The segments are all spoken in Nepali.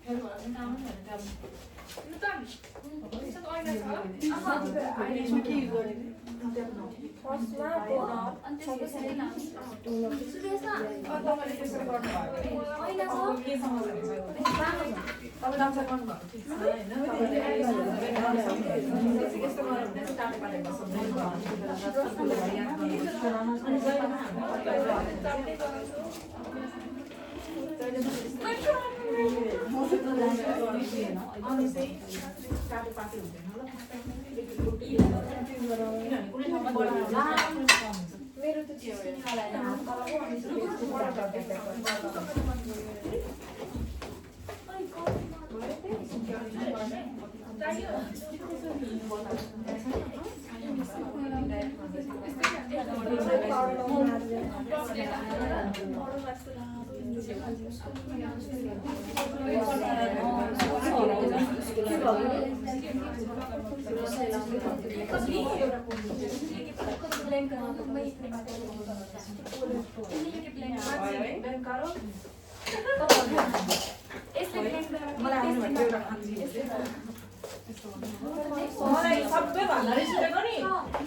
मेरो त मलाई सबैभन्दा रिस उठेको नि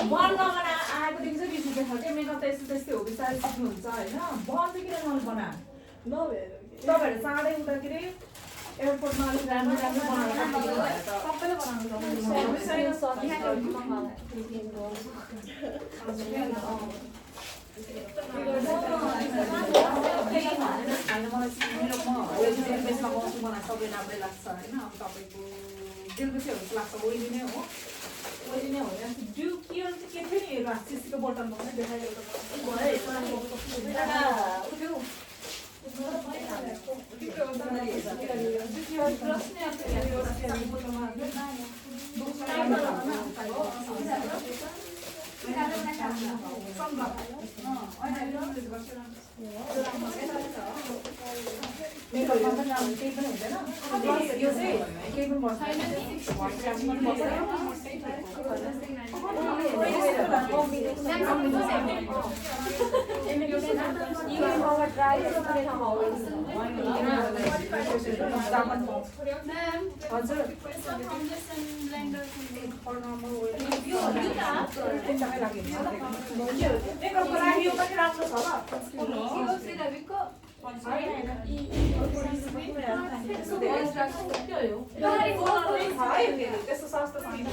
बल नगना आएकोदेखि चाहिँ रिस उठेको थियो मेकअप त यस्तो त्यस्तै हो बिस्तारै सिक्नुहुन्छ होइन बल चाहिँ किन नबना तपाईँहरू चाँडै उता के अरे एयरपोर्टमा अलिक राम्रो राम्रो सबैले सबै राम्रै लाग्छ होइन अब तपाईँको दिलबुसीहरू जस्तो लाग्छ ओइली नै हो ड्यु केयर चाहिँ के थियो नि सिसीको बोतलमा पनि देखाइरहेको त्यस्तो सस्तो छैन